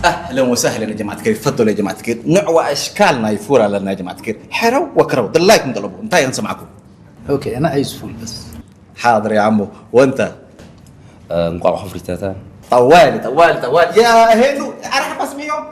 اهلا وسهلا يا جماعه الخير، تفضلوا يا جماعه الخير، نعوى اشكال نايفور على يا جماعه الخير، حرو وكرو، ضلايكم طلبوا، انت يا سمعكم. اوكي، انا عايز فول بس. حاضر يا عمو، وانت؟ እንቋቑሖ ፍሪተታ طوالي طوالي طوالي يا هيلو، ارحب اسميهم.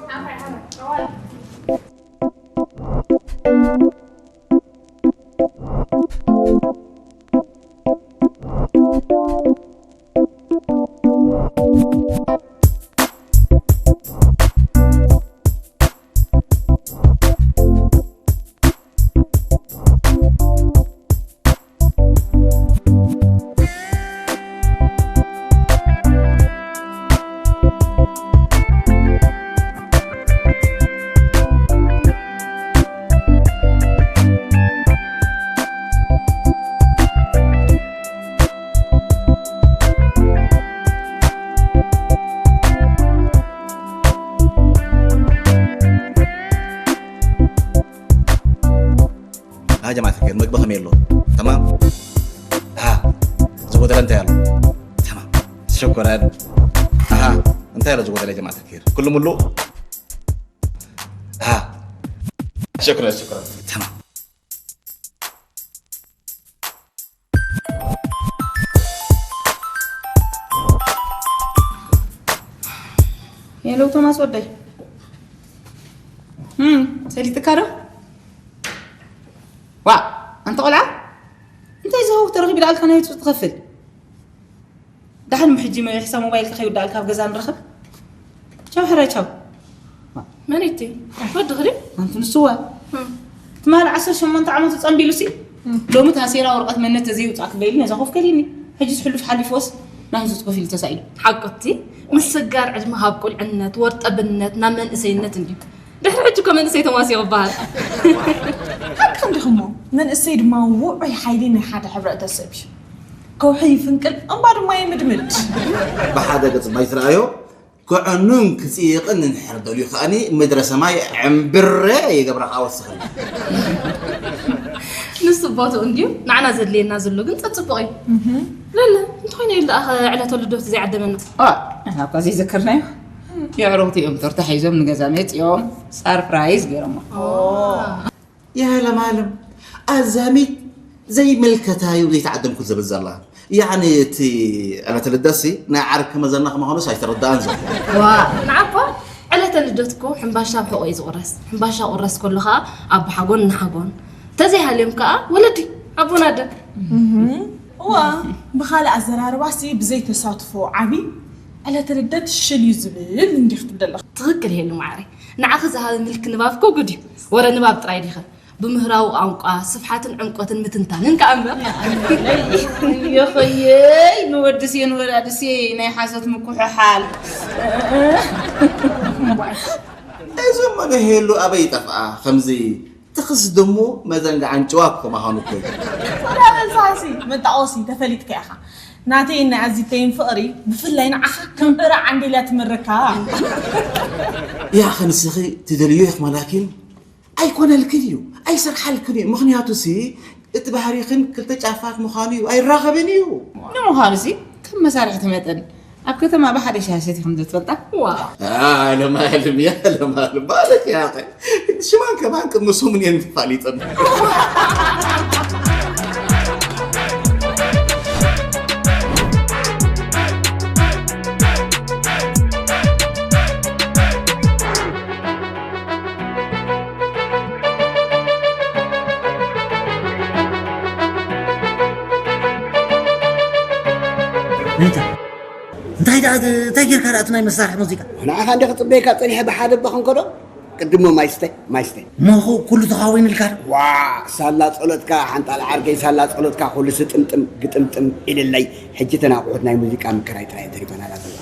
ها جماعة الخير، ምግቢ ከመይ ኣሎ? تمام؟ ها ዝጎደለ እንታይ ኣሎ? تمام. شكرا. ها እንታይ ኣሎ ዝጎደለ جماعة الخير? ኩሉ ሙሉእ? ها شكرا شكرا. تمام. ሄሎ ቶማስ ወደይ፣ እም፣ ሰሊጥካ ዶ? ዋ፣ ኣንተ ቆልዓ፣ እንታይ ዝህውኽ ተረኺቡ ደኣልካ ናይ ውፅእ ትኸፍል? ደሓን ሕጂ መ-፣ ሕሳብ ሞባይልካ ከይውዳኣልካ ኣብ ገዛ ንረኸብ። ቻው ሕራይ ቻው። መን እቲ ወዲ ክዲ ኣንቲ ንስዋ ትማል ዓሰርተ ሸሞንተ ዓመቱ ጸንቢሉ ሲ ሎሚ ታሴራ ወረቐት መነት ተዘይውጻእ ክበይልኒ ነዛ ኮፍ ከሊኒ። ሕጂስ ሕሉፍ ሓሊፎስ ናይዚ ጽሑፍ ኢሉ ተሳኢሉ። ሓቁቲ ምስ ስጋር ዕድመ ካብ ቁልዕነት ወርጠብነት ናብ መንእሰይነት እንድዩ። ድሕሪ ሕጂ እኮ መንእሰይ ተማሲቑ ይበሃል። ሓቅኹም ዲኹሞ? መንእሰይ ድማ ውዑይ ሓይሊ ናይ ሓደ ሕብረተሰብ እዩ። ከውሒ ይፍንቅል፣ እምባ ድማ ይምድምድ። ብሓደ ገጽ ማይ ትረኣዮ፣ ክዕኑን ክጽይቕን እንድሕር ደልዩ ከኣኒ ምድረ ሰማይ ዕምብረ ይገብራ ከኣ ወስኸልና። ንሱ ቦትኡ እንድዩ፣ ንዓና ዘድልየና ዘሎ ግን ጸጽቡቕ እዩ። ለለ፣ እንተኾይነ ኢሉ ደኣ ዕለተ ልደቱ ዘይዓደመና። ኦ፣ ንሕና እኳ ዘይዘከርናዮ። የዕሩኽቲ እዮም ቶርታ ሒዞም ንገዛ መጺኦም፣ ሳርፕራይዝ ገይሮሞ። የለማለም ኣዛሚት ዘይምልከታ እዩ ዘይተዓደምኩ ዝብል ዘላ። ያዕኒ እቲ ዕለተ ልደትሲ ናይ ዓርኪ መዘና ከምዃኑስ ኣይተረድኣን ዘሎ። ዋ፣ ንዓኳ ዕለተ ልደትኮ ሕምባሻ ኣብ ሕቖ እዩ ዝቑረስ። ሕምባሻ ቁረስ ከሎ ኸኣ ኣቦሓጎን እናሓጎን። ተዘይሃልዮም ከኣ ወለዲ ኣቦን ኣደን። እዋ ብኻልእ ኣዘራርባሲ ብዘይ ተሳትፎ ዓቢ ዕለተ ልደት ሽል እዩ ዝብል እንዲኺ ትብል ዘለኺ። ትኽክል ሄሉ ማዓረይ። ንዓኺ ዝሃበ ምልኪ ንባብ እኮ ጉድ እዩ። ወረ ንባብ ጥራይ ዲኺ? ብምህራዊ ቋንቋ ስፍሓትን ዕምቆትን ምትንታንን ከኣ እምበር። የኸየይ ንወድሴ ንወላድሴ ናይ ሓሶት ምኩሕሓል። እዚ እሞ ንሄሉ ኣበይ ጠፍኣ? ከምዚ ትኽስ ድሙ መዘንግዓን ጭዋ ክማዃኑ እኮ እዩ። ሰላም እንስሳሲ መጣቆሲ ተፈሊጥካ ኢኻ። ናተይን ናይ ኣዚተይን ፍቕሪ ብፍላይ ንዓኻ ከም ዕረ ዓንዴልያ ትምርካ። ያኸ ንስኺ ትደልዮ ኢኽ ማላኪን ኣይኮነልክን እዩ ኣይሰርሓልክን እዩ። ምኽንያቱ ሲ እቲ ባህሪኽን ክልተ ጫፋት ምዃኑ እዩ ኣይራኸብን እዩ። ንምዃኑ ሲ ከም መሳርሕቲ መጠን ኣብ ከተማ ብሓደ ሻሂ ሰቲኹም ዶ ትፈልጣ? ዋ ለማልም እያ ለማልም ማለት እያ ሽማን ከማን ቅድሚ ሰሙን እየን ተፋሊጠን። እንታይ ደኣ እንታይ ጌርካ ደኣ እቲ ናይ መሳርሒ ሙዚቃ ንዓኻ እንደ ክጽበየካ ጸኒሐ ብሓደ እባ ክንከዶ ቅድሞ ማይስተ ማይስተ እሞ ኩሉ ተኻዊንልካ ዶ ዋ ሳላ ጸሎትካ ሓንጣል ዓርከይ ሳላ ጸሎትካ ኩሉ ስጥምጥም ግጥምጥም ኢልለይ ሕጂ ተናቑሑት ናይ ሙዚቃ ምክራይ ጥራይ ተሪፈናላ ዘላ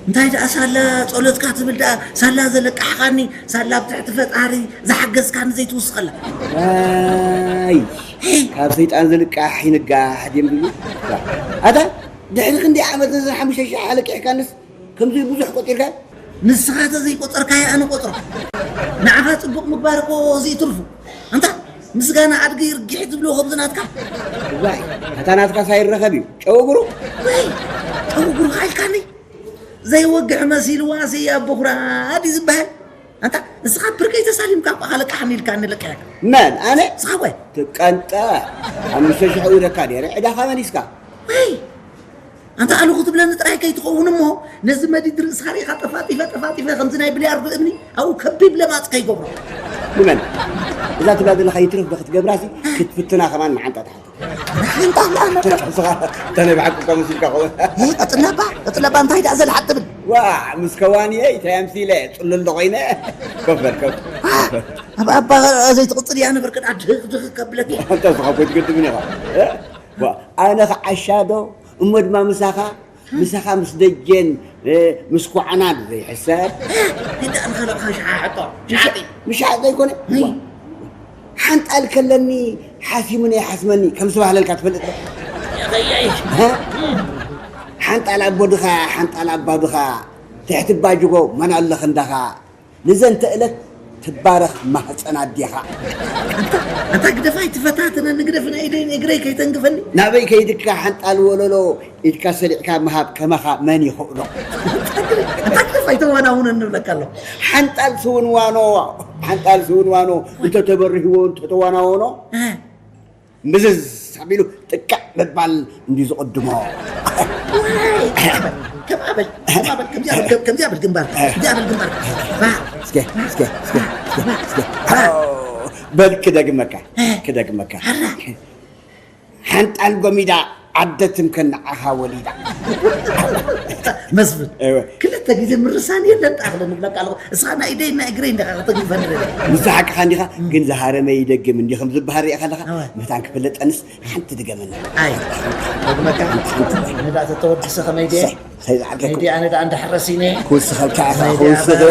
እንታይ ደኣ ሳላ ጸሎትካ ትብል ደኣ ሳላ ዘለቃሕኻኒ ሳላ ኣብ ትሕቲ ፈጣሪ ዝሓገዝካኒ ዘይትውስኸላ ዋይ ካብ ሰይጣን ዝልቃሕ ይንጋሕ ድም ኣታ ድሕሪ ክንደይ ዓመት ነዘን ሓሙሽተ ሽሕ ኣለቂሕካንስ ከምዚ ብዙሕ ቆጢርካ ንስኻ ተዘይቆጸርካዮ ኣነ ቆጽሮ ንዓኻ ጽቡቕ ምግባር እኮ እዚ ትርፉ ኣንታ ምስጋና ኣድጊ ርጊሕ ዝብልዎ ከምዚ ናትካ ዋይ ኣታ ናትካ ሳይረኸብ እዩ ጨው ብሩቕ ወይ ጨው ብሩቕ ኢልካኒ ዘይወግሕ መሲልዋ ስያ በኹራ ድዩ ዝበሃል ኣንታ ንስኻ ብርከይ ተሳሊምካ እኳ ለቃሕኒ ኢልካኒ ለቂሐካ መን ኣነ ንስኻ ወይ ትቀንጠ ሓሙሽተ ሽሕ ውደካ ነይረ ዕዳኻ መሊስካ ወይ ኣንታ ኣሉ ክትብለኒ ጥራይ ከይትኸውን እሞ ነዚ መዲድ ርእስኻ ርኢኻ ጠፋጢፈ ጠፋጢፈ ከምዚ ናይ ብልያርዶ እምኒ ኣብኡ ከቢብ ለማፅ ከይገብሮ ንመን እዛ ትብላ ዘለኻ ይትረፍ ዶ ክትገብራሲ ክትፍትና ከማን መዓንጣ ትሓት ሓንጣ ኣላ መጠ ንስኻ እታ ናይ ብሓቂ እኳ መሲልካ ኸውን ቀጥለባ ቀጥለባ እንታይ ደኣ ዘልሓት ትብል ዋ ምስ ከዋንየ ይታይ ኣምሲለ ፅሉል ዶ ኮይነ ኮፍ በል ኮፍ ኣብ ኣባ ዘይትቕፅል እያ ነበር ቅድኣ ድህኽ ድህኽ ከብለኪ ኣንታ ንስኻ እኮ ኣይትገድምን ኢኻ ኣነ ኸዓሻ ዶ እሞ ድማ ምሳኻ ምሳኻ ምስ ደጀን ምስ ኳዕናን ዘይሕሰብ እንዳ ንኸለቕኻ ሸሓሕጦ ሸሓጢ ምሻጥ ዘይኮነ ሓንጣል ከለኒ ሓሲሙኒ ይሓስመኒ ከም ዝተባህለልካ ትፈልጥ ዶ ሓንጣል ኣቦ ድኻ ሓንጣል ኣባ ድኻ ትሕቲ ባጅጎ መን ኣሎ ክንዳኻ ንዘንተ እለት ትባረኽ ማህፀን ኣዴኻ ኣታ ግደፋይ ትፈታትነ ንግደፍ ናይ ኢደይን እግረይ ከይተንግፈኒ ናበይ ከይድካ ሓንጣል ወለሎ ኢድካ ሰሊዕካ ምሃብ ከማኻ መን ይኽእሎ ኣታ ግደፋይ ተዋናውነ ንብለካ ኣሎ ሓንጣል ስውንዋኖ ሓንጣል ስውንዋኖ እንተተበርህዎ እንተተዋናወኖ ምዝዝ ኣቢሉ ጥቅዕ ምባል እንድዩ ዝቕድሞ። ዋይ፣ ከም ኣበል፣ ከም ኣበል፣ ከም ኣበል፣ ከምዚኣ በል፣ ከምዚኣ በል ግንባር፣ ከምዚኣ በል ግንባር። ባ፣ እስከ፣ እስከ፣ እስከ፣ እስከ፣ እስከ። በል ክደግመካ፣ ክደግመካ። ሓንጣል ጎሚዳ ዓደትም ከነዓኻ ወሊዳ። መስፍን፣ ክልተ ግዜ ምርሳን የለን ጣኽለ ንብለካ ኣለኹ። እስኻ ናይ ኢደይ ናይ እግረይ እንዲኻ ከተግዝፈኒ ደለ። ንስሓቅኻ እንዲኻ ግን ዝሃረመ ይደግም እንዲ ከም ዝበሃል ሪእኻ ኣለኻ። መታን ክፍለጠንስ ሓንቲ ድገመኒ። ኣይ፣ ደግመካ ሓንቲ ንዳ ተተወድሰ ከመይ ድየ? ሰይ ዝዓርከኩም። ከመይ ድየ ኣነ ደኣ እንዳሕረሲነ? ክውስኸልካ ኢኻ፣ ክውስኸ።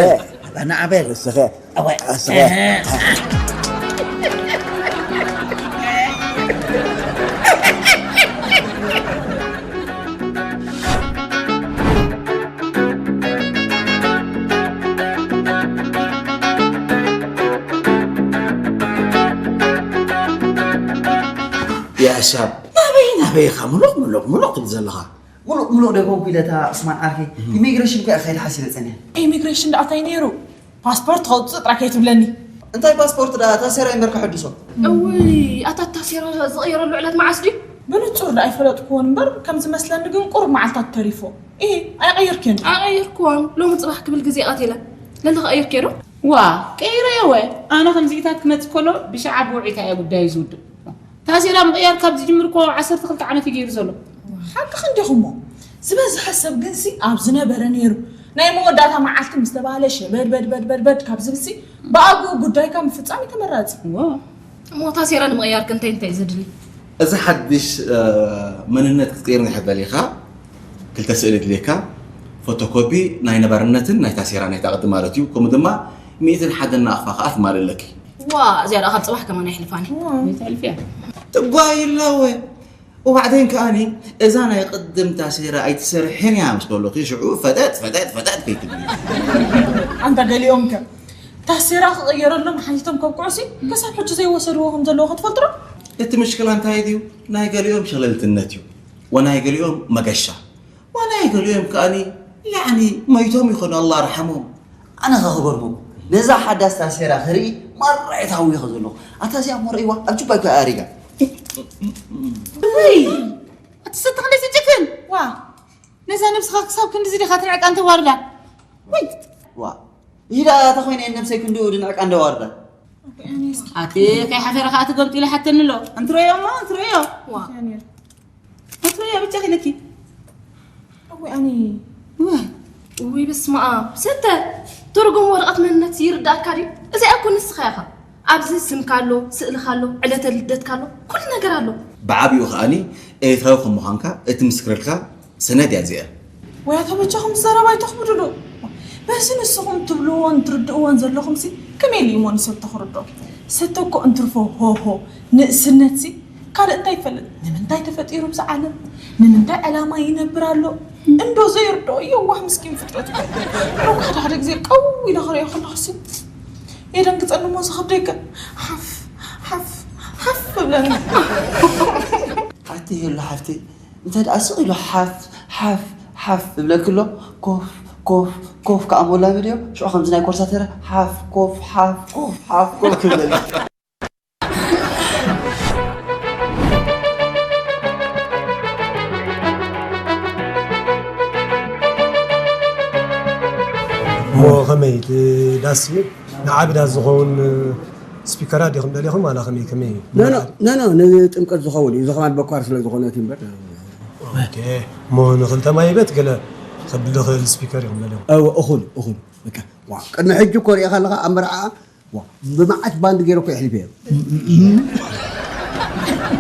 ኣነ ኣበል። ክውስኸ። ያሻብ ናበይ ኢኻ ሙሉቕ ሙሉቕ ሙሉቕ ትብል ዘለኻ? ሙሉቕ ሙሉቕ ደገው ቢለታ ዑስማን ዓርኪ ኢሚግሬሽን እኮ እያ ክኸይድ ሓሲበ ጸኒሐ። ኢሚግሬሽን ደኣ እንታይ ነይሩ? ፓስፖርት ከውፅእ ጥራይ ከይትብለኒ። እንታይ ፓስፖርት ደኣ ታሴራ እምበር ከሐድሶ። እውይ ኣታ ታሴራ ዝቕየረሉ ዕለት መዓስ ድዩ? ብንጹር ደኣ ኣይፈለጥክዎን እምበር ከም ዝመስለኒ ግን ቁሩብ መዓልታት ተሪፎ። ኢሂ ኣይቐየርክዮን ዲኺ? ኣይቐየርክዎን። ሎሚ ጽባሕ ክብል ግዜ ቀቲለ። ለሊ ክቐይርክዮ ዶ? ዋእ ቀይረዮ ወ። ኣነ ከምዚኢታት ክመጽእ ከሎ ብሻዓ ብውዒታ እየ ጉዳየይ ዝውድእ። ታሴራ ምቕያር ካብ ዝጅምር እኮ ዓሰርተ ክልተ ዓመት እዩ ገይሩ ዘሎ። ሓቅኽን ዲኹሞ? ዝበዝሐ ሰብ ግንሲ ኣብ ዝነበረ ነይሩ ናይ መወዳእታ መዓልቲ ምስ ተባህለ ሸበድበድበድበድበድ ካብ ዝብልሲ ብኣግኡ ጉዳይካ ምፍጻም እዩ ተመራጺ። እሞ ታሴራ ንምቕያር ከ እንታይ እንታይ እዩ ዘድሊ? እዚ ሓድሽ መንነት ክትቅይር እንድሕር ደሊኻ ክልተ ስእሊ የድልየካ። ፎቶኮፒ ናይ ነባርነትን ናይ ታሴራ ናይ ታቕዲ ማለት እዩ። ከምኡ ድማ ሚእትን ሓደን ናቕፋ ከኣ ትማልእ ኣለኪ። ዋ፣ እዚኣ ደኣ ካብ ጽባሕ ከማን ኣይሕልፋን። ይተሕልፍያ። ትጓይላወ። ወባዕደን ከኣኒ እዛ ናይ ቅድም ታሴራ ኣይትሰርሕን እያ ምስ በሉኺ ሽዑ ፈጠጥ ፈጠጥ ፈጠጥ ከይትብሊ። ኣንታ ገሊኦም ከ ታሴራ ክቕየረሎም ሓቲቶም ከብቅዑሲ ክሳብ ሕጂ ዘይወሰድዎ ከም ዘለዉ ክትፈልጡ ዶ? እቲ ምሽክላ እንታይ ድዩ? ናይ ገሊኦም ሸለልትነት እዩ ወናይ ገሊኦም መገሻ። ዋላ ይገሊኦም ከኣኒ ያኒ መይቶም ይኾኑ ኣላ ርሓሞም። ኣነ ኸ ክገርመኩም ነዛ ሓዳስ ታሴራ ክርኢ ማራ እየ ተሃዊኸ ዘለኹ። ኣታ እዚኣ እሞ ርእይዋ ኣብ ጁባ እኮ ኣሪጋ። ውይ ኣቲ ሰተኽለይ ትጭክን ዋ ነዛ ነብስኻ ክሳብ ክንድዚ ዲኻ ትንዕቃ እንተዋርዳ። ውይ ዋ ይዳ ተኾይነ ነብሰይ ክንድኡ ድንዕቃ እንደዋርዳ። ኣቲ ከይሓፈረ ከኣ ትገምጢ ኢለ ሓተኒ ኣሎ። እንትረዮ እሞ እንትረዮ። ዋ። ኣትሪያ ብቻ ከለኪ። እወ ኣኒ እወ እወይ በስመ ኣብ ሰተ ትርጉም ወረቐት መንነት ይርዳእካ ድዩ? እዚ ኣይኮን ንስኻ ኢኻ። ኣብዚ ስምካ ኣሎ፣ ስእልኻ ኣሎ፣ ዕለተ ልደትካ ኣሎ፣ ኩሉ ነገር ኣሎ። ብዓቢኡ ከኣኒ ኤርትራዊ ከም ምዃንካ እትምስክረልካ ሰነድ እያ እዚኣ። ወይ ኣታ በጃኹም ዘረባ ኣይተኽብዱሉ። በዚ ንስኹም ትብልዎን ትርድእዎን ዘለኹምሲ ከመይ ኢሉ እሞ ንሰቶ ክርድኦ? ሰቶ እኮ እንትርፎ ሆሆ ንእስነትሲ ካልእ እንታይ ይፈልጥ? ንምንታይ ተፈጢሩ ብዚ ዓለም? ንምንታይ ዕላማ ይነብር ኣሎ? እንዶ ዘይርድኦ የዋህ ምስኪን ፍጥረት እኮ። ረብ ሓደ ሓደ ግዜ ቀው ኢለ ክርእዮ ከለኹሲ የደንግጸኒ እሞ ዝኸብደይ ከ ሓፍ ሓፍ ሓፍ እብለኒ። ኣቲ የሎ ሓፍቲ እንተ ደኣ ስቕ ኢሉ ሓፍ ሓፍ ሓፍ እብለኪ ኣሎ ኮፍ ኮፍ ኮፍ ከኣ ሞላመድዮ ሽዑ ከምዚ ናይ ኮርሳተረ ሓፍ ኮፍ ሓፍ ኮፍ ሓፍ ኮፍ ክብለኒ። እሞ ከመይ እቲ ዳስ እዩ ንዓቢ ዳስ ዝኸውን ስፒከራት ዲኹም ደሊኹም ዋላ ከመይ ከመይ እዩ? ኖ ኖ ኖ ኖ ንጥምቀት ዝኸውን እዩ። እዚ ከማን በኳር ስለ ዝኾነ እቲ እምበር። ኦኬ እሞ ንኽልተ ማይበት ገለ ከብል ዝኽእል ስፒከር ኢኹም ደሊኹም? እወ እኹል እኹል በቃ ዋ ቅድሚ ሕጂ እኮ ሪኢኻ ኣለኻ ኣብ መርዓ ዋ ብመዓት ባንድ ገይረ እኮ የሕሊፈ እዮም።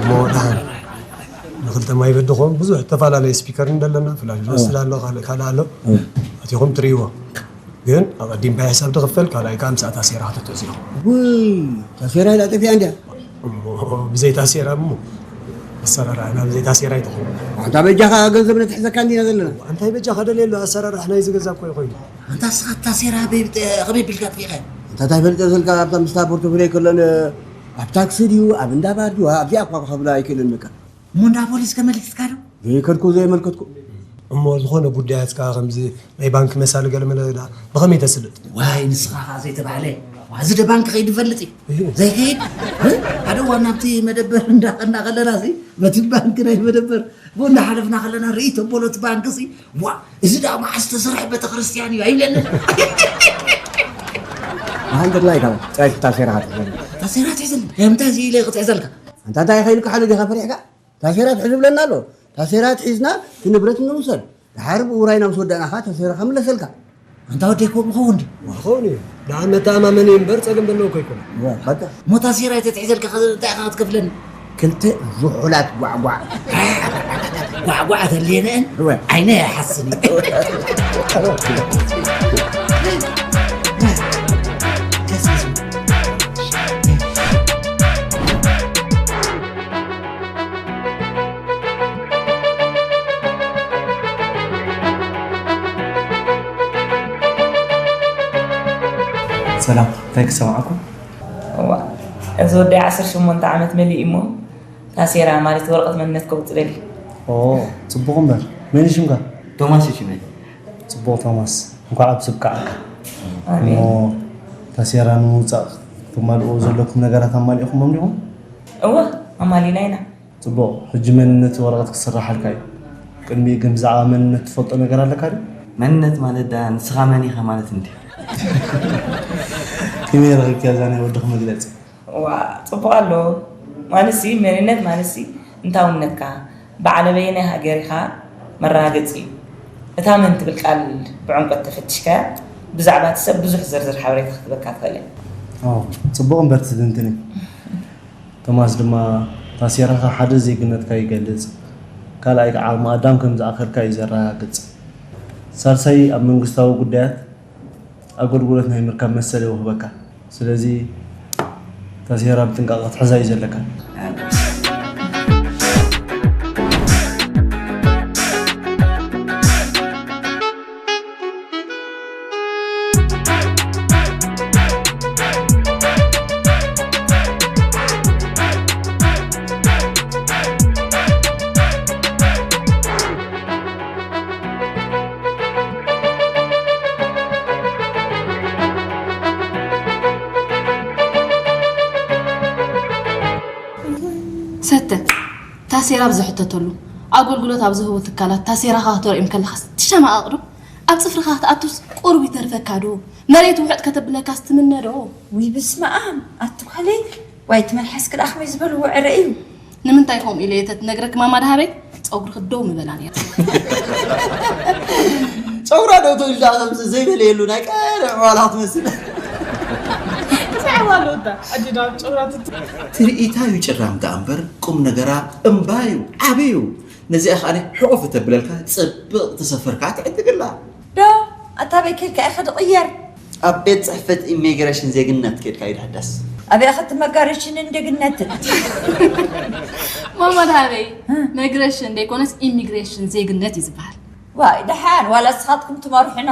እሞ ደሓን ንኽልተ ማይ በድኾም ብዙሕ እተፈላለየ ስፒከር እንደለና ፍላሽ ዝወስድ ኣሎ ካልእ ካልእ ኣሎ ኣቲኹም ትርእይዎ ግን ኣቐዲምካ ሕሳብ ትኽፈል ካልኣይ ከዓ ምስኣ ታሴራ ክትሕትት ኢኹም። ውይ ታሴራ ኢላ ጠፊኣ እንድያ። እሞ ብዘይ ታሴራ እሞ ኣሰራርሓና ብዘይ ታሴራ ኣይትኸውን። ኣንታ በጃኻ ገንዘብ ነትሕዘካ እንዲና ዘለና። እንታይ በጃኻ ደልየሉ ኣሰራርሓ ናይዚ ገዛ እኮ ይኾይኑ። ኣንታ ንስኻ ታሴራ ከመይ ቢልካ ኣጥፊእኻያ? ኣንታ እንታይ ፈልጠ ስልካ ኣብታ ምስታ ፖርቶፎሊዮ ከሎን ኣብ ታክሲ ድዩ ኣብ እንዳ ባር ድዩ ኣብዚኣ እኳ ክኸፍሎ ኣይክእልን በቃ። እሞ እንዳ ፖሊስ ከመልኪትካ ዶ? ዘይከድኩ ዘየመልከትኩ። እሞ ዝኾነ ጉዳያት ከኣ ከምዚ ናይ ባንክ መሳሊ ገለ መለ ደኣ ብኸመይ ተስልጥ? ዋይ ንስኻ ከኣ ዘይተባህለ ዋዚ ደ ባንክ ከይዱ ይፈልጥ እዩ ዘይከይድ ሓደ እዋን ናብቲ መደበር እንዳኸና ከለና እዚ በቲ ባንክ ናይ መደበር ብኡ እንዳሓለፍና ከለና ርእይ ተበሎ እቲ ባንክ እዚ ዋ እዚ ደኣ መዓስ ዝተሰርሐ ቤተክርስትያን እዩ ኣይብለንን። ኣንተ ላይ ካብ ጻይ ታሴራ ሃት ታሴራ ትሕዝን ከምታ እዚ ኢለ ክትሕዘልካ ኣንታ እንታይ ከይልካ ሓደ ዲኻ ፈሪሕካ ታሴራ ትሕዝ ብለና ኣሎ ታሴራ ትሒዝና እቲ ንብረት ንውሰድ ድሓር ብውራይና ምስ ወዳእና ኸዓ ታሴራ ከምለሰልካ ኣንታ ወደይ ከምኡ ኸውን ድዩ ክኸውን እዩ ደኣ መተኣማመኒ እምበር ጸገም ዘለዎ እኮ ኣይኮነ በቃ ሞታ ሴራ ተትሒዘልካ እንታይ ኢኻ ክትከፍለኒ ክልተ ዝሑላት ጓዕጓዕ ጓዕጓዕ ተልየነአን እወ። ዓይነ ይሓስኒ ሰላም እንታይ ክሰማዕኩም እዋ እዚ ወደይ ዓሰርተ ሸሞንተ ዓመት መሊኡ እሞ ታሴራ ማለት ወረቐት መንነት ከውፅእ ደልዩ። ኦ ፅቡቕ እምበር መን እዩ ሽምካ? ቶማስ እዩ ሽመይ። ፅቡቕ ቶማስ እንኳዕ ኣብ ስብካዕካ። ኣሜን። እሞ ታሴራ ንምውፃእ ተማልእዎ ዘለኩም ነገራት ኣማሊእኹሞም ዲኹም? እወ ኣማሊና ኢና። ፅቡቕ ሕጂ መንነት ወረቐት ክስራሓልካ እዩ። ቅድሚኡ ግን ብዛዕባ መንነት ትፈልጦ ነገር ኣለካ ድዩ? መንነት ማለት ደኣ ንስኻ መን ኢኻ ማለት እንድዩ። ከመይ ረኺብካያ እዛ ናይ ወድኺ መግለጺ? ዋእ ጽቡቕ ኣሎ። ማለትሲ መንነት ማለትሲ እንታውነትካ፣ በዓል ኣበየናይ ሃገር ኢኻ መረጋገጺ እዩ። እታ መን ትብል ቃል ብዕምቆት ተፈቲሽካያ፣ ብዛዕባ እቲ ሰብ ብዙሕ ዝርዝር ሓበሬታ ክትህበካ ትኽእል እያ። ዋው፣ ጽቡቕ እምበር ትትንትን እዩ። ቶማስ ድማ፣ ታሲርካ ሓደ ዜግነትካ ይገልጽ፣ ካልኣይ ከዓ ዓቕሚ ኣዳም ከም ዝኣኸልካ እዩ ዘረጋግጽ። ሳልሳይ ኣብ መንግስታዊ ጉዳያት ኣገልግሎት ናይ ምርካብ መሰል የውህበካ። ስለዚ እታ ሴራ ብጥንቃቐ ክትሕዛ እዩ ዘለካ። ሰተ፣ ታሴራ ኣብ ዝሕተተሉ ኣገልግሎት ኣብ ዝህቡ ትካላት ታሴራኻ ክተርእዮም ከለኻስ ትሸማቐቕ ዶ? ኣብ ጽፍርኻ ክትኣቱስ ቁሩብ ይተርፈካ ዶ? መሬት ውሕጥ ከተብለካስ ትምነ ዶ? ውይ በስመ ኣብ ኣቲ ጓለይ፣ ዋይ እቲ መልሓስኪ ደኣ ከመይ ዝበለ ወዕረ እዩ። ንምንታይ ከምኡ ኢለ እየ ተትነግረኪ ማማ ደሃበይ? ጸጉርኺ ደው ምበላ ነይሩ። ጨጉራ ዶ ተወልዳ ከምዚ ዘይበለየሉ ናይ ቀደም ኣሕዋላ ክትመስል። እንታይ ኣሕዋሉ እታ ኣዲና ጨጉራ ትት- ትርኢታ እዩ ጭራም ደኣ እምበር ቁም ነገራ እምባ እዩ፣ ዓቢ እዩ። ነዚኣ ከኣ ሕቑፍ እተብለልካ ጽብቕ ተሰፈርካ ትዕድግላ። ዶ ኣታ ኣበይ ከድካ ኢኻ ድቕየር? ኣብ ቤት ጽሕፈት ኢሚግሬሽን ዜግነት ከድካ እዩ ድሕደስ። ኣበይ ኢኻ እቲ መጋረሽንን ደግነትን? ማማ ደሃበይ፣ መግረሽን ደይኮነስ ኢሚግሬሽን ዜግነት እዩ ዝበሃል። ዋይ ደሓን ዋላ ንስኻትኩም ትመርሑና።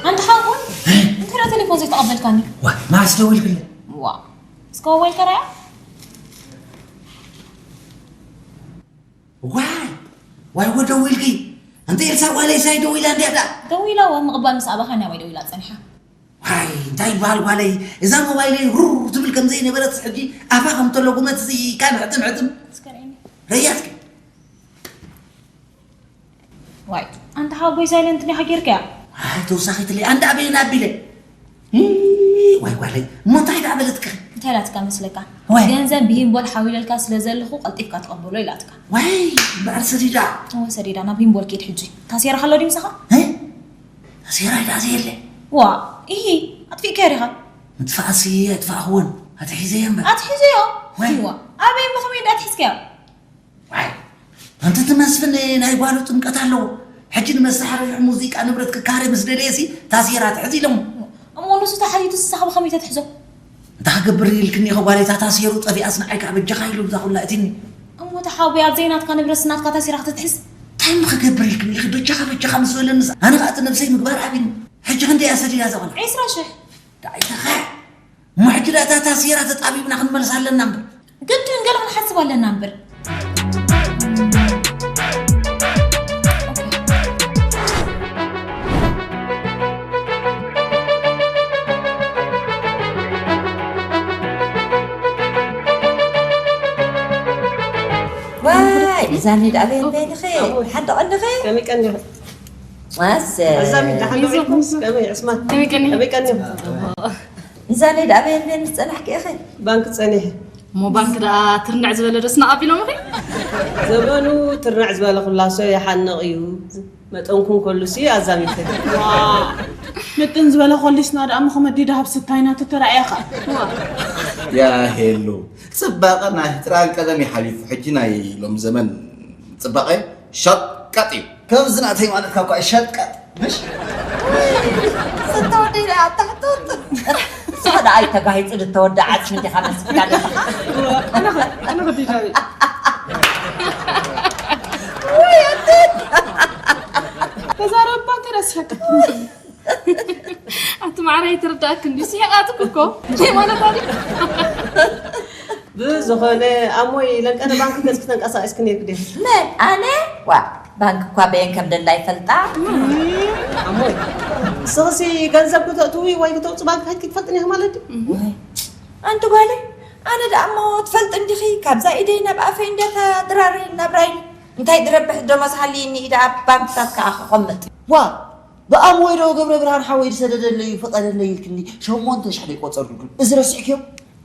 ኣንታ ሓወቦይ፣ እንታይ ደኣ ቴሌፎን ዘይተቐበልካኒ? ዋ፣ መዓስ ደዊልክለ? ዋ፣ እስከ ሞባይልካ ርኣያ። ዋይ፣ ዋይ፣ ወ ደዊልኪ? ኣንቲ ኤልሳ ጓለይ ሳይ ደዊላ እንድያ ደኣ? ደዊላ፣ ዋ፣ ምቕባል ምስ ኣባኻ ናባይ ደዊላ ጸኒሓ። ዋይ፣ እንታይ ይበሃል ጓለይ? እዛ ሞባይለይ ሩር ትብል ከም ዘይነበረት ሕጂ ኣፋ ከም ተለጉመት እዚ ካን ሕጥም ሕጥም። እስከ ርኣየኒ። ረያትኪ። ዋይ፣ ኣንታ ሓወቦይ ሳይለንት ዲኻ ጌርካያ? ኣይ፣ ተወሳኺትለይ። ኣንዳ ኣበየን ኣቢለ። ይ፣ ዋይ ጓለይ፣ እሞ እንታይ ደኣ በለትኪ? እንታይ ኢላትካ መስለካ? ዋይ። ገንዘብ ብሂምቦል ሓዊለልካ ስለ ዘለኹ ቀልጢፍካ ተቐበሎ ኢላትካ። ዋይ፣ እምበኣር ሰዲዳ። እወ፣ ሰዲዳ፣ ናብ ሂምቦል ኪድ ሕጂ። ታሴራኻ ኣሎ ድዩ ምሳኻ? እ? ታሴራ ኢላ ዘየለ። ዋ፣ ኢሂ፣ ኣጥፊእካዮ ዲኻ? ምጥፋእሲ ኣይጥፋእኽዎን፣ ኣትሒዘዮ እምበር። ኣትሒዘዮ? ዋይ። ዋ፣ ኣበይ እሞ ከመይ ደኣ ኣትሒዝካዮ? ዋይ፣ ኣንቲ እቲ መስፍን ናይ ጓሉ ጥምቀት ኣለዎ። ሕጂ ንመሳርሒ ሙዚቃ ንብረት ክካረ ምስ ደለየሲ ታሴራ ትሕዝ ኢሎሞ። እሞ ንሱ ተሓቲቱ ንስኻ ብኸመይ ተትሕዞ? እንታይ ክገብር ኢልክኒ ኢኺ ጓለይ፣ እታ ታሴሩ ጠፊኣስ ንዓይ ከዓ በጃኻ ኢሉ እዛ ኩላ እቲኒ። እሞ ተሓወቦይ ኣብ ዘይናትካ ንብረትስ ናትካ ታሴራ ክትትሕዝ? እንታይ እሞ ክገብር ኢልክኒ ኢኺ በጃኻ በጃኻ ምስ በለንስ ኣነ ከዓ እቲ ነብሰይ ምግባር ኣብዩኒ። ሕጂ ክንደይ እያ ሰዲዳ እዛ ቆልዓ? ዒስራ ሽሕ። ደኣ ኣይተኻዕ። እሞ ሕጂ ደኣ እታ ታሴራ ተጣቢብና ክንመልሳ ኣለና እምበር። ግድን ገለ ክንሓስብ ኣለና እምበር። ዋይ፣ እዛ ኒድ ኣበይ በይንኺ? ሓንቲ ቀንድኺ? ከመይ ቀኒኺ? ዋሰ። ኣዛሚ ደሓን ዶ ኢልኩም? ከመይ ዕስማን? ከመይ ቀኒኺ? ከመይ ቀኒኺ? እዛ ኒድ ኣበይ በይንኺ ጸናሕኪ ኢኺ? ባንክ ጸኒሐ። እሞ ባንክ ደኣ ትርንዕ ዝበለ ዶ ስናቕ ኣቢሎም ኢኺ? ዘበኑ ትርንዕ ዝበለ ኩላሶ ይሓንቕ እዩ። መጠንኩም ከሉሲ ኣዛሚተ። ዋ፣ ምጥን ዝበለ ኮሊስና ደኣ እሞ ከመዲ ደሃብ ስታይና ተተራእያኻ። ዋ። ያ ሄሉ፣ ጽባቐ ናይ ጥራን ቀደም ይሓሊፉ፣ ሕጂ ናይ ሎም ዘመን ጽባቐ ሸቀጥ እዩ። ከምዚ ናተይ ማለትካ እኳ ሸቀጥ፣ ምሽ? ዝተወደደ ኣታሕቶት። ንስኻ ደኣ ኣይተጋሂጹ ዝተወደ ዓጽሚ ዲኻ መስልካ ደላ? ኣነ ኸ-፣ ኣነ ኸ ዲጃ እየ። ውይ፣ ኣቲ። ተዛረባ እንተ ደስ ሸቀጥ። ኣቲ ማዕረ ኣይትርዳእክን ድዩ? ስሒቓትክ እኮ። እንታይ ማለታ ድዩ? ብዝኾነ፣ ኣሞይ፣ ለንቀነ ባንክ ገጽኪ ተንቀሳቒስኪ ነይርኪ ድዩ? መን? ኣነ? ዋ፣ ባንክ እኳ በየን ከም ደላ ይፈልጣ። ኣሞይ፣ ንስኽሲ ገንዘብ ክተእትዊ ወይ ክተውጽ ባንክ ከይድኪ ትፈልጥን ኢኺ ማለት ድዩ? ወይ፣ ኣንቲ ጓለይ፣ ኣነ ደኣ እሞ ትፈልጥ እንዲኺ፣ ካብዛ ኢደይ ናብ ኣፈይ እንዳተድራሪ ናብራይ እንታይ ድረብሕ ደሞዝ ሃልይኒ ኢዳ ኣብ ባንክታት ከኣ ከቐምጥ። ዋ፣ ብኣም ወይ ዶ ገብረ ብርሃን ሓወይ ዝሰደደለይ ፍቐደለይ ኢልክኒ ሸሞንተ ሽሕ ደይ ቆጸርኩልኩም። እዚ ረሲዕክዮ?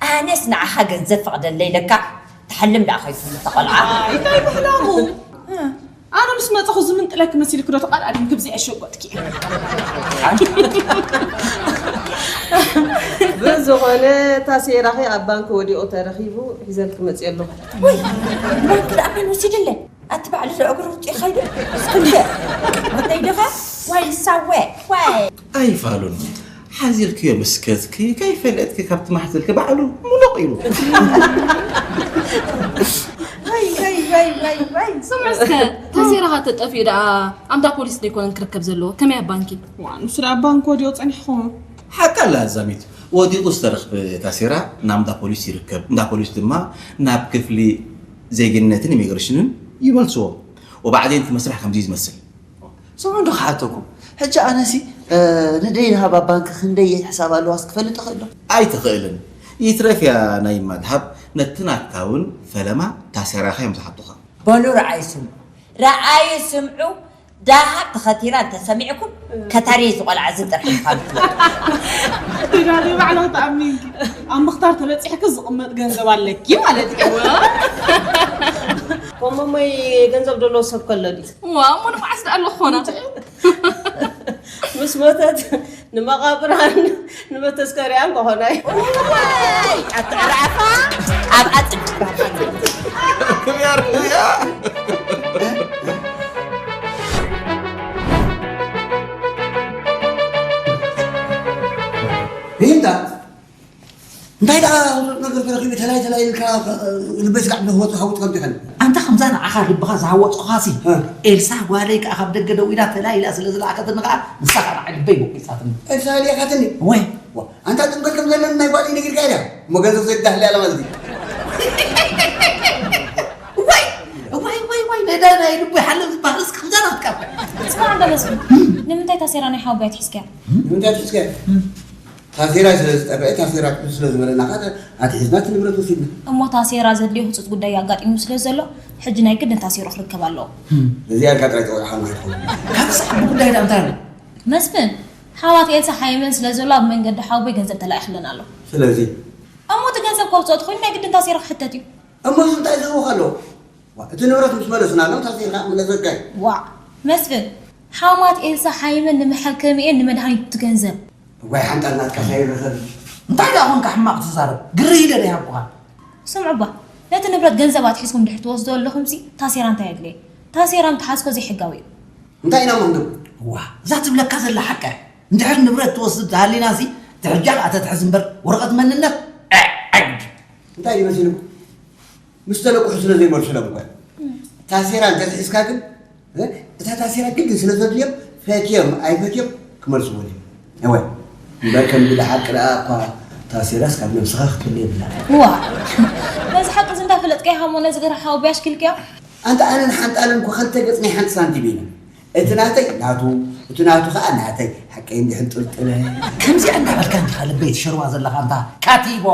ኣነስ ንዓኻ ገንዘብ ፍቐደለይ ኢለካ ትሓልም ደኣ ከይትብል ተቐልዓ። ኣይ፣ እንታይ ምሕላሙ? ኣነ ምስ መጻኹ ዝምንጥለኪ መሲልኪ ዶ ተቐልዓ ድም ግብዚ ኣሸጎጥኪ? ብዝኾነ፣ ታሴራኺ ኣብ ባንክ ወዲቑ ተረኺቡ፣ ሒዘልኪ መጽእ ኣለኹ። ወይ፣ ባንክ ደኣ መን ወሲድለይ? ኣቲ ባዕሉ ዶ እግሩ ውጢ ኸይዱ? እስክንድር፣ ወደይ ዲኻ? ዋይ ሳወ፣ ዋይ። ኣይፋሉን። ሓዚልክዮ ምስከትኪ፣ ከይፈለጥኪ ካብቲ ማሕዘልኪ ባዕሉ ሙሉቕ ኢሉ። ዋይ፣ ዋይ፣ ዋይ፣ ዋይ፣ ዋይ። ስምዑ እስከ፣ ታሴራኻ ተጠፊኡ ደኣ ኣምዳ ፖሊስ ደይኮነን ክርከብ ዘለዎ? ከመይ ኣብ ባንኪ? ዋ፣ ንሱ ደኣ ኣብ ባንክ ወዲቑ ጸኒሕኹም። ሓቂ ኣላ ዛሚት። ወዲቑ ዝተረኽበ ታሴራ ናብ እንዳ ፖሊስ ይርከብ። እንዳ ፖሊስ ድማ ናብ ክፍሊ ዜግነትን ኢሚግሬሽንን ይመልስዎ። ወባዕዴን እቲ መስርሕ ከምዚ እዩ ዝመስል። ስምዑ እንዶ ክሓተኩም። ሕጂ ኣነሲ፣ እ፣ ንደይ ሃባ ባንክ ክንደይ ሕሳብ ኣለዋስ ክፈልጥ እኽእል ዶ? ኣይትኽእልን። ይትረፍ እያ ናይ ማድሃብ ነቲ ናትካ እውን ፈለማ ታሴራኻ እዮም ዝሓቱኻ። በሉ ረኣዩ ስምዑ። ረኣዩ ስምዑ። ዳሃብ ተኸቲራ እንተሰሚዕኩም፣ ከታርየ ዝቖልዓ እዚ ጥራሕ ኢኻ ምትወድ። ተጋሪ ባዕላ ክትኣምንኪ። ኣብ ምኽታር ተበጺሕኪ ዝቕመጥ ገንዘብ ኣለኪ ማለት እዩ። ከምኡሞይ ገንዘብ ደሎ ሰብ ከሎ ድዩ? ዋ፣ እሞ ንመዓስ ደኣ ኣሎ ክኾና? ምስ ሞተት ንመቓብራን ንመተስከሪያን ክኾና እዩ። ወይ፣ ኣትዕራፋ ኣብ ኣጽድ። ክብያር ክብያ። ይህንዳ እንታይ ደኣ ህሩጥ ነገር ተረኺቡ ተላይ ተላይ ኢልካ ልበይ ስጋዕ ብዝወፁ ሃውፅ ከምቲ ይኸን። ኣንታ ከምዛ ንዓኻ ልብኻ ዝሃወፅኻሲ፣ እ። ኤልሳ ጓለይ ከዓ ካብ ደገ ደው ኢላ ተላይ ኢላ ስለ ዝለኣኸትኒ ከዓ ንሳ ከዓ ንዓይ ልበይ ወቂሳትኒ። ኤልሳ ልኢኻትኒ? ወይ። ዋ፣ ኣንታ ጥምቀት ከም ዘለና ናይ ጓለይ ነጊርካ ኢላ እሞ ገንዘብ ዘይዳህልያ ኣላ ማለት እዩ። ወይ፣ ወይ፣ ወይ፣ ወይ፣ ነዳ ናይ ልቡ ይሓልም ዝበሃል እስከ ከምዛ ናትካ እኮ። ስማዕ እንዶ መስፍን፣ ንምንታይ ታሴራ ናይ ሓወቦይ ኣትሒዝካያ? ንምንታይ ኣትሒዝካያ? እም። ታሴራ ስለ ዝጠፍአ፣ ታሴራ ክሕዝ ስለ ዝበለና፣ ከኣ ኣትሒዝና እቲ ንብረት ወሲድና። እሞ ታሴራ ዘድልዮ ህጹጽ ጉዳይ ኣጋጢሙ ስለ ዘሎ፣ ሕጂ ናይ ግድን ታሴሩ ክርከብ ኣለዎ። እም። ነዚኣ ኢልካ ጥራይ ጸዊዕኻና ኣይትኸውን። ካብ ሰዓት ብጉዳይ ደኣ እንታይ ኣሎ? መስፍን፣ ሓዋት ኤልሳ ሓይመን ስለ ዘሎ ኣብ መንገዲ ሓወቦይ ገንዘብ ተላኢኽለን ኣሎ። ስለዚ? እሞ እቲ ገንዘብ ከውጽኦ ተኾይኑ ናይ ግድን ታሴሩ ክሕተት እዩ። እሞ እዚ እንታይ ዝህቦ ኣሎ? ዋ፣ እቲ ንብረት ምስ መለስናሎም ታሴርካ ክምለሰካ እዩ። ዋዕ! መስፍን፣ ሓማት ኤልሳ ሓይመን ንመሐከሚኤን ንመድሃኒቱ እቲ ገንዘብ። እዋይ ሓንጣል ናትካ ሳይረኸብ። እንታይ ደኣ ኾንካ ሕማቕ ትዛረብ? ግርህ ኢለ ዶ ይሃብኩኻ? ስምዑ እባ፣ ነቲ ንብረት ገንዘብ ኣትሒዝኩም ድሕር ትወስዶ ኣለኹምሲ ታሴራ እንታይ ኣድለየ? ታሴራ ምትሓዝኮ ዘይሕጋዊ እዩ። እንታይ ኢና መንግብ? ዋ፣ እዛ ትብለካ ዘላ ሓቃ። እንድሕር ንብረት ትወስድ ተሃሊናሲ፣ ትሕጃ ከኣ ተትሕዝ እምበር ወረቐት መንነት፣ ዐ፣ ዐግድ። እንታይ እዩ መሲልኩም? ምስ ተለቅሑ ስለ ዘይመልሱሎም እኮ። ታሴራ እንተትሒዝካ ግን፣ እ፣ እታ ታሴራ ግድን ስለ ዘድልዮም፣ ፈትዮም ኣይፈትዮም ክመልስዎ ድዮም? እወ። እምበር ከም ብልሓቂ ደኣ እኳ ታሴራስ ካብ ነብስኻ ክትፍለ የብላን። ዋ፣ ነዚ ሓቂ እዚ እንዳፈለጥካዮ ሃሞ ነዚ ገርሓዊ ብያሽ ክልክዮ? ኣንታ ኣነን ሓንጣልን እኮ ክልተ ገጽ ናይ ሓንቲ ሳንቲም ኢና። እቲ ናተይ ናቱ፣ እቲ ናቱ ኸኣ ናተይ። ሓቀይ እንዲሕን ጥልጥለ። ከምዚኣ እንዳበልካ እንዲኻ ልበይ ትሸርዋ ዘለኻ ኣንታ ካቲቦ።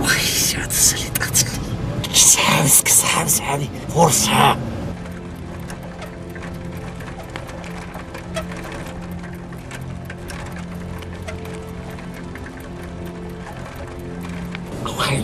ዋይ፣ እዚኣ ተሰሊጣትኒ። እስኪ ሰሓቢ፣ እስኪ ሰሓቢ፣ ሰሓቢ፣ ፎርሳ። ዋይ።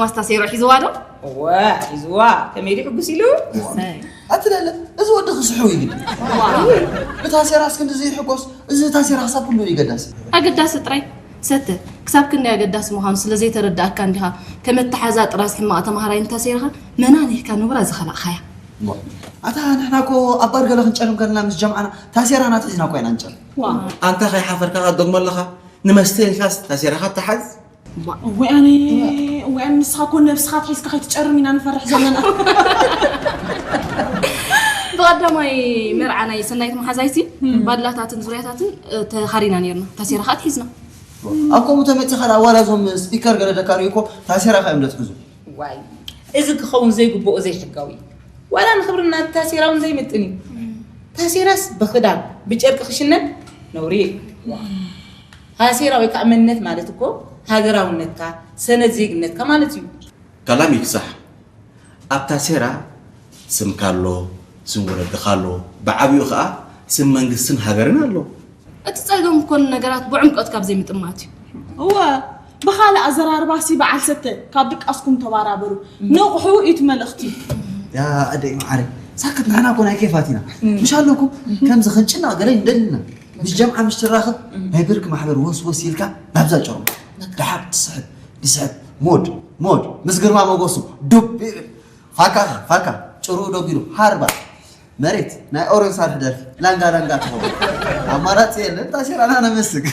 ኣስታሴሮ ሒዝዋ ዶ? እወ፣ ሒዝዋ። ከመይ ድዩ ሕጉስ ኢሉ? ኣትለለ፣ እዚ ወዲ ክስሕው እዩ ግዲ። ብታሴራ እስክንድዚ ይሕጎስ፣ እዚ ታሴራ ክሳብ ክንደይ እዩ ገዳሲ? ኣገዳሲ ጥራይ። ሰተ፣ ክሳብ ክንደይ ኣገዳሲ ምዃኑ ስለ ዘይተረዳእካ እንዲኻ፣ ከም ኣተሓዛ ጥራዝ ሕማቕ ተማሃራይ እንታሴርኻ፣ መናን ኢልካ ንቡራ ዝኸላእኻያ። እሞ፣ ኣታ ንሕና እኮ ኣብ ባር ገለ ክንጨርም ከለና ምስ ጀምዓና ታሴራና ኣትሒዝና እኮ ኢና ንጨርም። ዋ። ኣንታ ከይሓፈርካ ክትደግሞ ኣለኻ? ንመስተ ኢልካስ ታሴራኻ ትሓዝ? እዋይ ኣነ፣ እዋይ ኣነ፣ ንስኻ እኮ ነብስኻ ኣትሒዝካ ከይትጨርም ኢና ንፈርሕ ዘለና። ብቐዳማይ መርዓ ናይ ሰናይት መሓዛይሲ ባድላታትን ዙርያታትን፣ እ፣ ተኻሪና ነርና። ታሴራ ኸኣ ኣትሒዝና። ኣብ ከምኡ ተመጺኻ ደኣ ዋላ እዞም ስፒከር ገለ ደካርዩ እኮ ታሴራ ኸኣ እዮም ዘትሕዙ። ዋይ፣ እዚ ክኸውን ዘይግብኦ ዘይሕጋዊ እዩ። ዋላ ንኽብሪ ናታ ታሴራ እውን ዘይምጥን እዩ። ታሴራስ ብኽዳን፣ ብጨርቂ ክሽነን ነውሪ እዩ። ታሴራ ወይ ከዓ መንነት ማለት እኮ ሃገራውነትካ፣ ሰነድ ዜግነትካ ማለት እዩ። ካላም ይፍሳሕ። ኣብ ታሴራ ስምካ ኣሎ፣ ስም ወለድኻ ኣሎ፣ ብዓቢኡ ኸዓ ስም መንግስትን ሃገርን ኣሎ። እቲ ጸገም ኮን ነገራት ብዕምቆት ካብ ዘይምጥማት እዩ። እወ፣ ብኻልእ ኣዘራርባሲ በዓል ሰተ፣ ካብ ድቃስኩም ተባራበሩ። ንቕሑ እዩ እቲ መልእኽቲ። ያ ኣደይ መዓረይ፣ ሳክት ንሕና እኮ ናይ ኬፋት ኢና። ምሽ ኣለኩም ከምዚ ክንጭነቕ ገለ ይደልና። ምስ ጀምዓ ምሽ ትራኸብ ናይ ብርክ ማሕበር ወስ ወስ ኢልካ ናብዛ ጨርሞ። ደሓር ትስሕብ፣ ትስሕብ፣ ሞድ፣ ሞድ፣ ምስ ግርማ ሞገሱ ዱብ ይብል። ፋካ፣ ፋካ፣ ጭርኡ ደጊሩ ሃርባ። መሬት ናይ ኦሮን ሳልሕ ደርፊ ላንጋ ላንጋ ትኸውን። ኣማራጺ የለን፣ ታሴራና ነመስግ።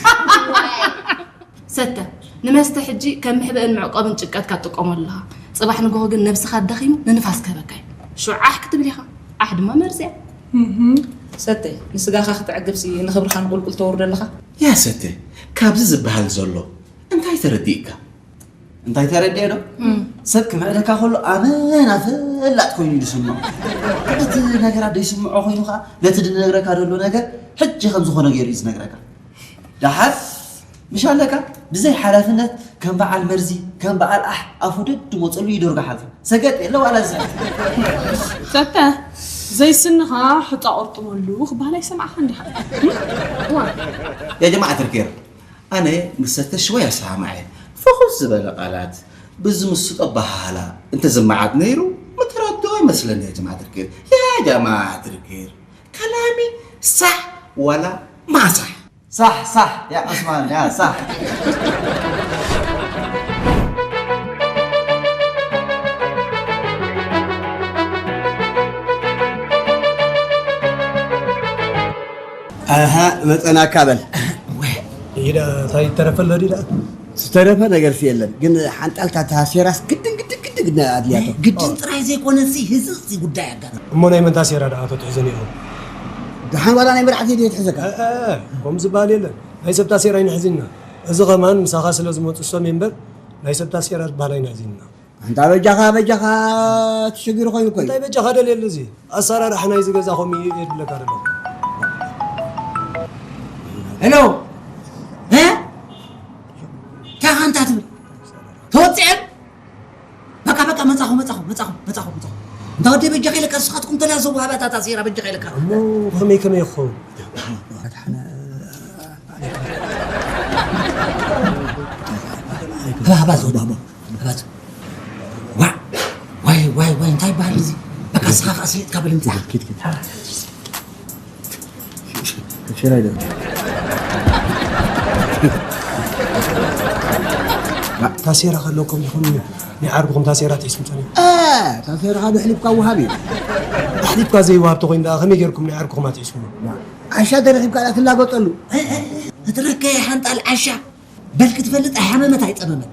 ሰተ፣ ንመስተ ሕጂ ከም መሕብእን መዕቆብን ጭቀትካ ትጥቀመሉ ኣለኻ። ጽባሕ ንግሆ ግን ነብስኻ ኣዳኺሙ ንንፋስ ክህበካ እዩ። ሽዑ ዓሕ ክትብል ኢኻ። ዓሕ ድማ መርዚ እያ። ሰተ፣ ንስጋኻ ክተዕግብሲ ንኽብርኻ ንቁልቁል ተወርዶ ኣለኻ። ያ ሰተ፣ ካብዚ ዝበሃል ዘሎ እንታይ ተረዲእካ? እንታይ ተረዲኤ ዶ? ሰብ ክምዕደካ ከሎ ኣመና ፈላጥ ኮይኑ እዩ ዝስምዖ። እቲ ነገራት ዘይስምዖ ኮይኑ ኸዓ ነቲ ዝነግረካ ዘሎ ነገር ሕጂ ከም ዝኾነ ገይሩ እዩ ዝነግረካ። ደሓር ምሽ ኣለካ ብዘይ ሓላፍነት ከም በዓል መርዚ፣ ከም በዓል ኣሕ ኣፉ ደድመፀሉ እዩ ዶርጋ ሓልፉ። ሰገጥ የለ ዋላ ዝስዕት። ሰተ፣ ዘይስንኻ ሕፃ ቁርጥመሉ ክበሃል ኣይሰማዕኻን ዲኻ? ያ ጀማዓ ትርኬር፣ ኣነ ምስ ሰተ ሽወይ ኣሰማምዐ። ፍኹስ ዝበለ ቃላት፣ ብዝምስጦ ኣበሃህላ እንተዝመዓድ ነይሩ፣ ምተረድኦ ይመስለኒ። ያ ጀማዓ ትርኬር፣ ያ ጀማዓ ትርኬር፣ ከላሚ ሳሕ ዋላ ማሳሕ? ሳሕ፣ ሳሕ፣ ያ ዑስማን፣ ያ ሳሕ። ኣሃ፣ መጸናካ በል። ወይ፣ ይዳ፣ እንታይ ይተረፈ ኣሎ ድዩ ደኣ? ዝተረፈ ነገርሲ የለን፣ ግን ሓንጣልታ ታሴራስ ግድን፣ ግድን፣ ግድን፣ ግድን ኣድልያቶ። ግድን ጥራይ ዘይኮነሲ፣ ህዝብሲ ጉዳይ ኣጋጠመ። እሞ ናይ መን ታሴራ ደኣ ተትሕዘን ኢኹም? ደሓን ዋላ ናይ መራሕቲ ድየ ትሕዘካ? እ፣ እ፣ እ፣ ከምኡ ዝበሃል የለን። ናይ ሰብ ታሴራ ኣይንሕዝን ኢና። እዚ ኸማን ምሳኻ ስለ ዝመጹ እሶም እምበር፣ ናይ ሰብ ታሴራ ዝበሃል ኣይንሕዝን ኢና። ኣንታ በጃኻ፣ በጃኻ፣ እቲ ሽግር ኮይኑ እኮ እዩ። እንታይ በጃኻ ደልየሉ እዚ? ኣሰራርሓ ናይዚ ገዛ ከምኡ እዩ የድለካ ደሎ። ሄሎ። እ? እንታይ ኢኻ ኣንታ ትብል? ተወጺኤ? በቃ፣ በቃ፣ መጻኹ፣ መጻኹ፣ መጻኹ፣ መጻኹ፣ መጻኹ። እንታ ወደይ በጃኻ ኢለካ፣ ንስኻትኩም ተላዘቡ፣ ሃባታት ኣሴራ በጃኻ ኢለካ። እሞ ከመይ፣ ከመይ ይኸውን? ሃባ፣ ሃባ፣ ዘውዶ፣ ሃባ፣ ሃባ፣ ዘውዶ። ዋ፣ ዋይ፣ ዋይ፣ ዋይ፣ እንታይ ይበሃል እዚ? በቃ፣ ንስኻ ከኣ ስሊጥካ በል፣ እንታይ? ኪድ፣ ኪድ። ሽራይ ዶ? ታሴራ ከለኩም ይኹን ናይ ዓርኩኹም ታሴራ ትሒዝኩም ጸኒሑ? እ፣ ታሴራ ካብ ኣሕሊፍካ ወሃብ እዩ። ኣሕሊፍካ ዘይወሃብ ተኾይኑ ደኣ ከመይ ጌርኩም ናይ ዓርኩኹም ኣትሒዝኩሞ? ዓሻ ተረኺብካ ደኣ ትላገጠሉ። እ፣ እ፣ እ፣ እትረከየ ሓንጣል ዓሻ። በል ክትፈልጥ ኣይሓመመት ኣይጠመመት።